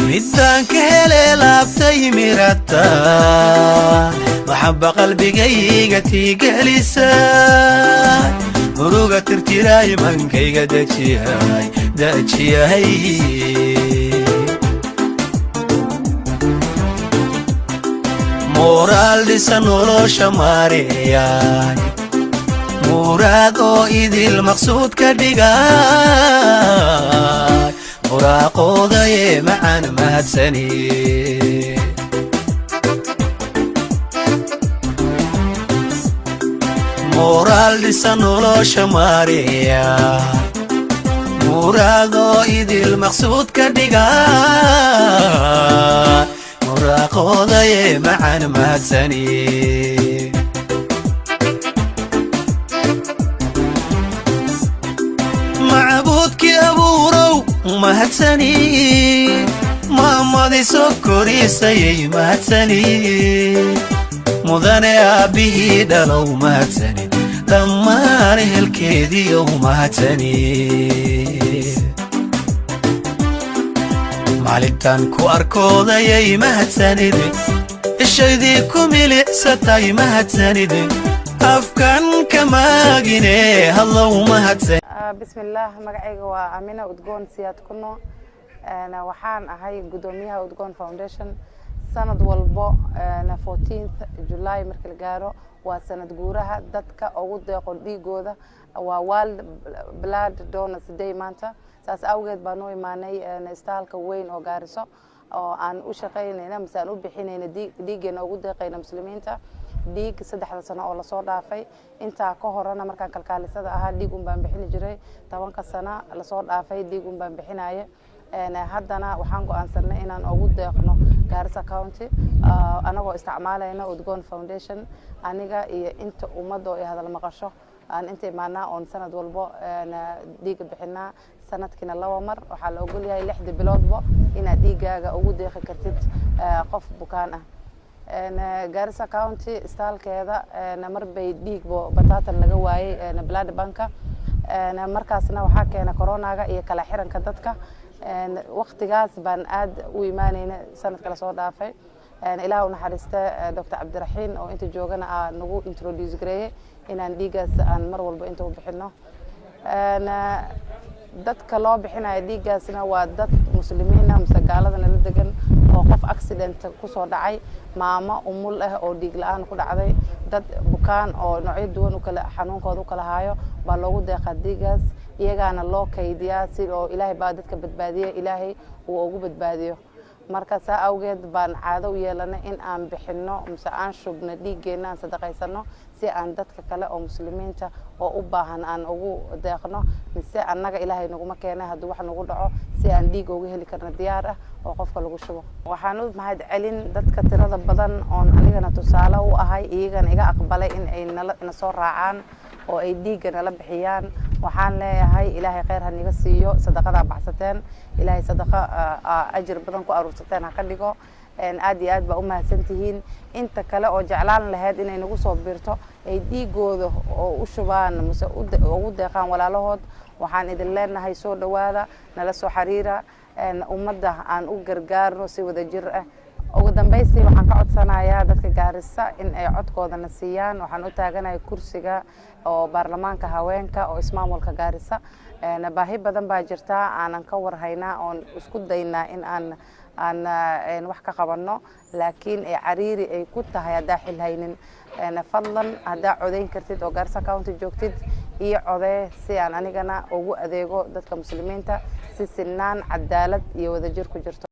Midaan ka hele laabtay mirata, maxaba qalbigayga tiigelisa, muruga tirtiraay, mankayga dejiyay, dejiyay. Moraal dhisa, nolosha maareeyay, muraad oo idil maqsuud ka dhigay, muraaqoodaye macaan, mahadsani. Moraal dhisa, nolosha maareeya, muraad oo idil maqsuud ka dhigay, muraaqoodaye macaan, mahadsani. Macbuudkii abuurow mahadsani, maamadii soo korisayay mahadsani, mudane aabbihii dhalow mahadsani, dhammaan ehelkeediiyow mahadsani. Maalintan ku arkoodayay mahadsanide, ishaydii ku milicsatay mahadsanide, afkan ka maagine hadlow mahadsan. Bismillaah, magacayga waa Amina Udgoon Siyaad Kuno. Waxaan ahay guddoomiyaha Udgoon Foundation. Sanad walbo 14th July marka la gaaro waa sanad guuraha dadka ugu deeqo dhiigooda, waa World Blood Donors Day maanta. Saas awgeed baan u imaanay istaalka weyn oo Gaariso oo aan u shaqaynayna mise aan u bixinayna dhiiggeena, ugu deeqayna muslimiinta dhiig. 3da sano oo lasoo dhaafay, intaa ka horena markaan kalkaalisada ahaa dhiig un baan bixini jiray. 10ka sano lasoo dhaafay dhiig un baan bixinaye. Haddana waxaan go-aansanay inaan ugu deeqno Gaarisa County anagoo isticmaalayna Udgoon Foundation. Aniga iyo inta ummadda oo ay hadal maqasho aan inta imaanaa oon sanad walbo dhiiga bixinaa. Sanadkiina laba mar waxaa la ogolyahay, 6dii biloodba inaad dhiigaaga ugu deeqi kartid qof bukaan ah. Gaarisa County istaalkeeda mar bay dhiigbo bataatan laga waayey blood banka. Markaasna waxaa keena coronaga iyo kala xiranka dadka. Waktigaas baan aad u imaaneyna sanadka lasoo dhaafay. Ilaah u naxariista Dr Cabdiraxiin oo inta joogana aa nagu introduce gareeyey inaan dhiiggaas aan mar walba inta u bixino. Dadka loo bixinayo dhiiggaasna waa dad muslimiina mise gaaladana la degan oo qof accident kusoo dhacay, maamo umul ah oo dhiig la-aan ku dhacday, dad bukaan oo noocyo duwan ukala xanuunkooda u kala haayo baa loogu deeqaa dhiiggaas. Iyagaana loo kaydiyaa si oo Ilaahay baa dadka badbaadiya, Ilaahay uu ugu badbaadiyo. Marka saa awgeed baan caado u yeelanay in aan bixino mise aan shubno dhiiggeenna, aan sadaqaysano si aan dadka kale oo muslimiinta oo u baahan aan ugu deeqno, mise annaga Ilaahay naguma keenay haddii wax nagu dhaco si aan dhiig uga heli karno diyaar ah oo qofka lagu shubo. Waxaan u mahad celin dadka tirada badan oon anigana tusaale u ahay, iyagana iga aqbalay in ay nala na soo raacaan oo ay dhiigga nala bixiyaan. Waxaan leeyahay Ilaahay khayr ha niga siiyo sadaqadaa baxsateen. Ilaahay sadaqa ajir badan ku aruursateen ha ka dhigo. Aad iyo aad baa umahadsan tihiin. Inta kale oo jeclaan lahayd inay nagu soo biirto, ay dhiigooda oo u shubaan mise ugu deeqaan walaalahood, waxaan idin leenahay soo dhawaada, nala soo xiriira, ummadda aan u gargaarno si wada jir ah. Ugu dambaystii waxaan ka codsanayaa dadka Gaarisa in ay codkoodana siiyaan. Waxaan u taaganahay kursiga oo baarlamaanka haweenka oo ismaamulka Gaarisa. Baahi badan baa jirta aanan ka warhaynaa oon isku daynaa in aan wax ka qabanno, laakiin ay cariiri ay ku tahay haddaa xil haynin. Fadlan haddaa codayn kartid oo Gaarisa County joogtid, iyo codee si aan anigana ugu adeego dadka muslimiinta si sinaan, cadaalad iyo wadajir ku jirto.